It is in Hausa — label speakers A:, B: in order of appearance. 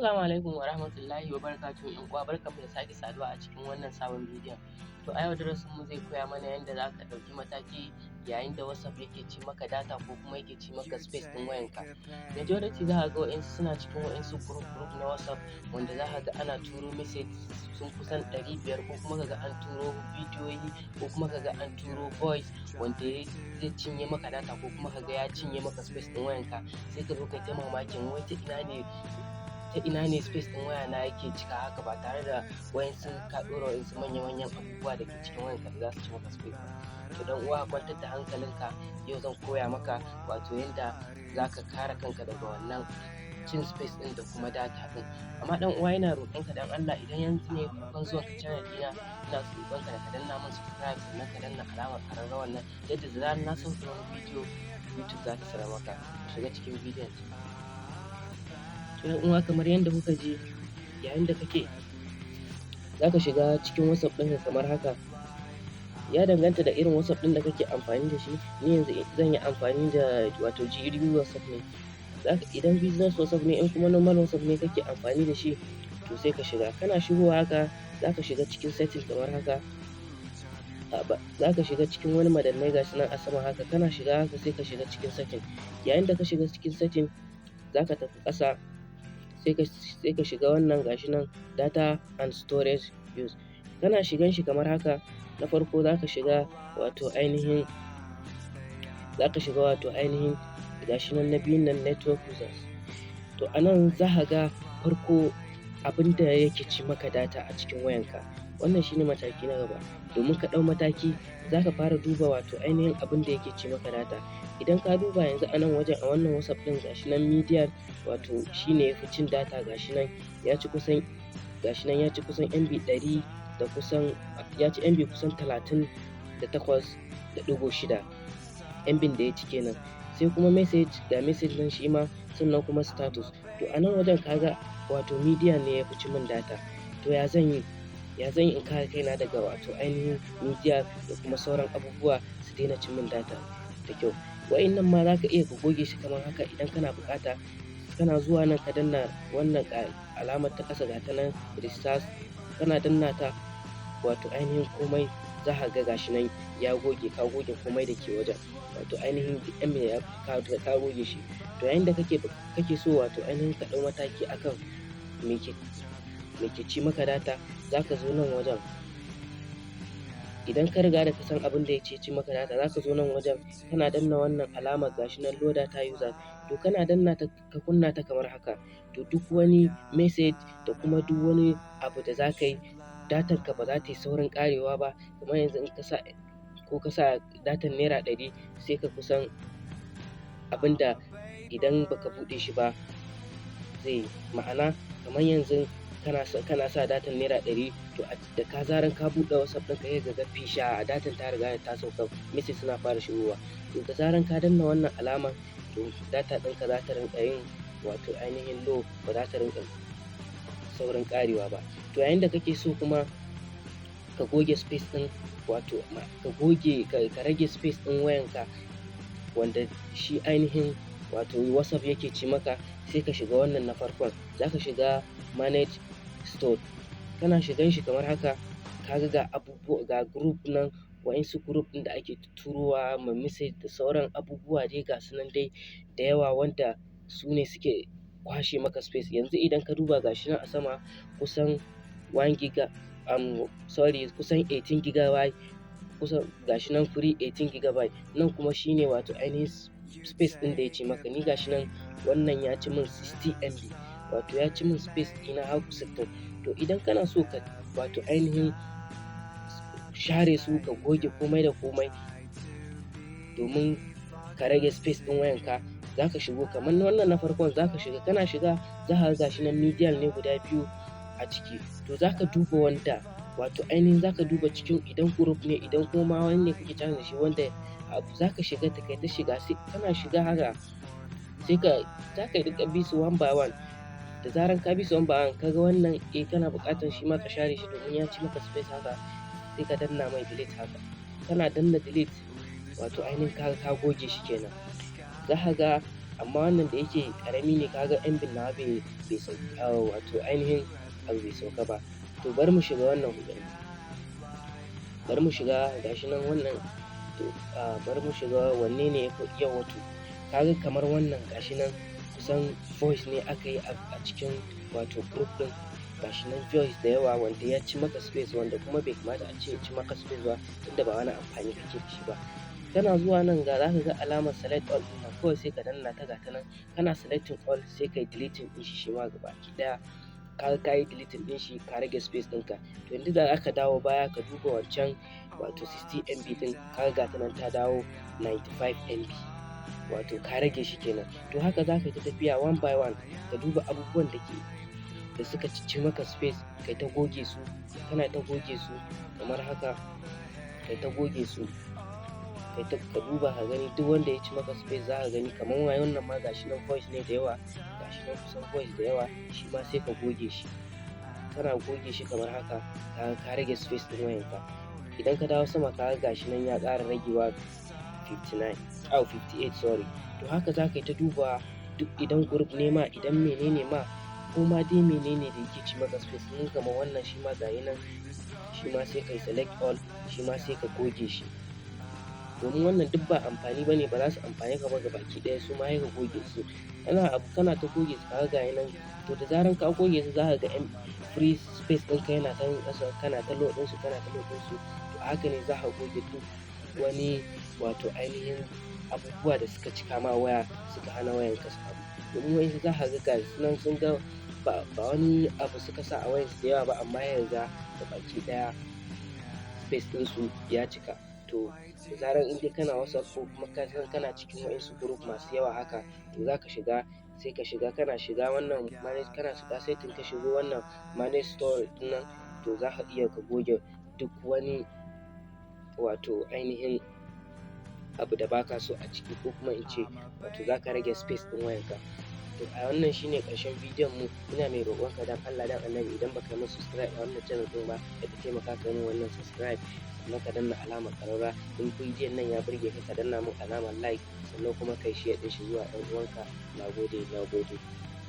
A: Assalamu alaikum wa rahmatullahi wa barakatuhu, ‘yan uwa, barkanmu da sake saduwa a cikin wannan sabon bidiyon. To, a yau darasinmu zai koya mana yadda za ka ɗauki mataki yayin da WhatsApp yake ci maka data ko kuma yake ci maka space ɗin wayanka. Majority za ka ga waɗansu suna cikin waɗansu group group na WhatsApp wanda za ka ga ana turo message sun kusan 500, ko kuma ka ga an turo bidiyoyi, ko kuma ka ga an turo voice wanda zai cinye maka data, ko kuma ka ga ya cinye maka space ɗin wayanka. Sai ka zo kai ta mamakin wai ta ina ne space ɗin wayana yake cika haka, ba tare da waƴansu ka ɗora waƴansu manya-manyan abubuwa da ke cikin wayanka da za su ci maka space ba. To, ɗan uwa, ka kwantar da hankalinka, yau zan koya maka wato yanda za ka kare kanka daga wannan cin space ɗin da kuma data ɗin. Amma ɗan uwa, ina roƙonka don Allah, idan yanzu ne farkon zuwanka channel ɗina, ina roƙonka da ka danna min subscribe, sannan ka danna alamar ƙararrawar nan, yadda da zarar na sauke wani bidiyo, YouTube za ta sanar maka. Shiga cikin bidiyon. To, ‘yan uwa, kamar yadda kuka ji, yayin da kake za ka shiga cikin WhatsApp ɗinka kamar haka, ya danganta da irin WhatsApp ɗin da kake amfani da shi. Ni yanzu zan yi amfani da wato GRB WhatsApp ne. Idan business WhatsApp ne, in kuma normal WhatsApp ne kake amfani da shi, to sai ka shiga. Kana shigowa haka, za ka shiga cikin setting kamar haka. Za ka shiga cikin wani madannai, ga su nan a sama haka. Kana shiga haka, sai ka shiga cikin setting. Yayin da ka shiga cikin setting, za ka tafi ƙasa, sai ka shiga wannan, ga shi nan, data and storage use. Kana shigan shi kamar haka, na farko za ka shiga wato ainihin ga shi nan na biyun nan, network users. To, a nan za ka ga farko abin da yake ci maka data a cikin wayanka. Wannan shi ne mataki na gaba. Domin ka ɗau mataki, za ka fara duba wato ainihin abin da yake ci maka data. Idan ka duba yanzu a nan wajen, a wannan WhatsApp ɗin, ga shi nan media, wato shi ne ya fi cin data. Ga shi nan ya ci kusan, ga shi nan ya ci kusan MB 100 da kusan, ya ci MB kusan 38.6, MB da ya ci kenan. Sai kuma message, ga message nan shi ma, sannan kuma status. To, a nan wajen ka ga wato media ne ya fi ci min data. To, ya zan yi in kare kaina daga wato ainihin media da kuma sauran abubuwa su daina ci min data da kyau? Wa'innan ma za ka iya ka goge shi kamar haka idan kana buƙata. Kana zuwa nan ka danna wannan alamar ta ƙasa, ga ta nan, restart. Kana danna ta, wato ainihin komai za ka ga gashi nan ya goge, ka goge komai da ke wajen. Wato ainihin duk MB ya ka goge shi. To, yayin da kake so wato ainihin ka ɗau mataki akan me ke ci maka data, za ka zo nan wajen. Idan ka riga da ka san abin da yake ci maka data, za ka zo nan wajen, kana danna wannan alamar, gashi nan, low data user. To, kana danna ta, ka kunna ta kamar haka, to duk wani message da kuma duk wani abu da za ka yi, datan ka ba za ta yi saurin ƙarewa ba. Kamar yanzu in ka sa, ko ka sa datan ₦100, sai ka kusan abin da idan baka buɗe shi ba zai yi. Ma'ana, kamar yanzu kana sa datan ₦100, to da ka zaran ka buɗe WhatsApp ɗinka, sai ka ga fisha datan ta riga ta sauka, message suna fara shigowa. To, da zaran ka danna wannan alamar, to data ɗinka za ta rinƙa yin wato ainihin low, ba za ta rinƙa saurin ƙarewa ba. To, yayin da kake so kuma ka goge space ɗin, wato ka goge, ka rage space ɗin wayanka wanda shi ainihin wato WhatsApp yake ci maka, sai ka shiga wannan na farkon. Za ka shiga manage storage. Kana shigan shi kamar haka, ka ga ga abubuwa, ga group nan, wa'insu group ɗin da ake turowa ma message da sauran abubuwa dai, ga su nan dai da yawa, wanda su ne suke kwashe maka space. Yanzu idan ka duba, ga shi nan a sama, kusan 1 giga, sorry, kusan 18 gigabyte, kusan ga shi nan free 18 gigabyte. Nan kuma shine wato ainihin space ɗin da ya ci maka. Ni ga shi nan wannan ya ci min 60 MB, wato ya ci min space ɗina har 60. To, idan kana so ka wato ainihin share su, ka goge komai da komai domin ka rage space ɗin wayanka, za ka shigo kamar wannan na farkon. Za ka shiga, kana shiga, za ka ga gashi nan media ne guda biyu a ciki. To, za ka duba wanda wato ainihin za ka duba cikin, idan group ne, idan kuma ma wani ne kake chatting da shi, wanda za ka shiga ta kai ta shiga. Sai kana shiga haka, sai ka za ka riƙa bi su one by one. Da zaran ka bi su one by one, ka ga wannan, eh, kana buƙatar shi ma ka share shi domin ya ci maka space haka, sai ka danna mai delete haka. Kana danna delete, wato ainihin ka goge shi kenan. Za ka ga Amma wannan da yake ƙarami ne, kaga MB nawa bai sauka, wato ainihin abu bai sauka ba. To bari mu shiga wannan ku gani. Bari mu shiga, gashi nan wannan. To bari mu shiga wanne ne yafi. Yawwa, to kaga kamar wannan, gashi nan kusan voice ne aka yi a cikin wato group ɗin. Gashi nan voice da yawa wanda ya ci maka space, wanda kuma bai kamata a ce ya ci maka space ba, tunda ba wani amfani kake da shi ba. Kana zuwa nan ga za ka ga alamar select all ɗin nan, kawai sai ka danna ta. Ga ta nan, kana selecting all, sai kai deleting ɗin shi shi ma gabaki ɗaya. Kaga ka yi deleting ɗin shi, ka rage space ɗinka. To yanzu da aka dawo baya ka duba wancan, wato 60 MB ɗin, kaga ga ta nan ta dawo 95 MB, wato ka rage shi kenan. To haka za ka yi ta tafiya one by one, ka duba abubuwan da ke da suka cicci maka space, kai ta goge su, kana ta goge su kamar haka, kai ta goge su, kai ta ka duba ka gani duk wanda ya ci maka space. Za ka gani kamar wannan ma, gashi nan voice ne da yawa, gashi nan kusan voice da yawa, shi ma sai ka goge shi. Kana goge shi kamar haka, ka rage space ɗin wayanka. Idan ka dawo sama, ka ga gashi nan ya ƙara ragewa 59, au 58, sorry. To haka za ka yi ta dubawa duk, idan group ne ma, idan menene ma, ko ma dai menene da yake ci maka space. In kamar wannan shi ma, gayi nan shi ma, sai kai select all, shi ma sai ka goge shi, domin wannan duk ba amfani bane, ba za su amfane ka ba gabaki ɗaya. Su ma sai ka goge su. Kana abu kana ta goge su, kaga gayi nan. To da zaran ka goge su, za ka ga free space ɗinka yana ta yin ƙasa. Kana ta load ɗinsu, kana ta load ɗinsu. To a haka ne za ka goge duk wani wato ainihin abubuwa da suka cika ma waya, suka hana wayanka su abu. Domin waƴansu za ka ga gasu nan sun ga ba wani abu suka sa a wayansu da yawa ba, amma ya ga gabaki ɗaya space ɗinsu ya cika. To da zarar in dai kana WhatsApp ko kuma ka san kana cikin waƴansu group masu yawa haka, to za ka shiga, sai ka shiga, kana shiga wannan manage, kana shiga setting, ka shigo wannan manage storage ɗin nan, to za ka iya ka goge duk wani wato ainihin abu da baka so a ciki, ko kuma in ce wato za ka rage space ɗin wayanka. To a wannan shine ƙarshen bidiyon mu. Ina mai roƙonka, dan Allah dan Annabi, idan baka yi min subscribe a wannan channel ɗin ba, da ka taimaka ka yi min wannan subscribe, sannan ka danna alamar ƙararrawa. In bidiyon nan ya burge ka, ka danna min alamar like, sannan kuma kai share ɗin shi zuwa ɗan uwanka. Na gode, na gode.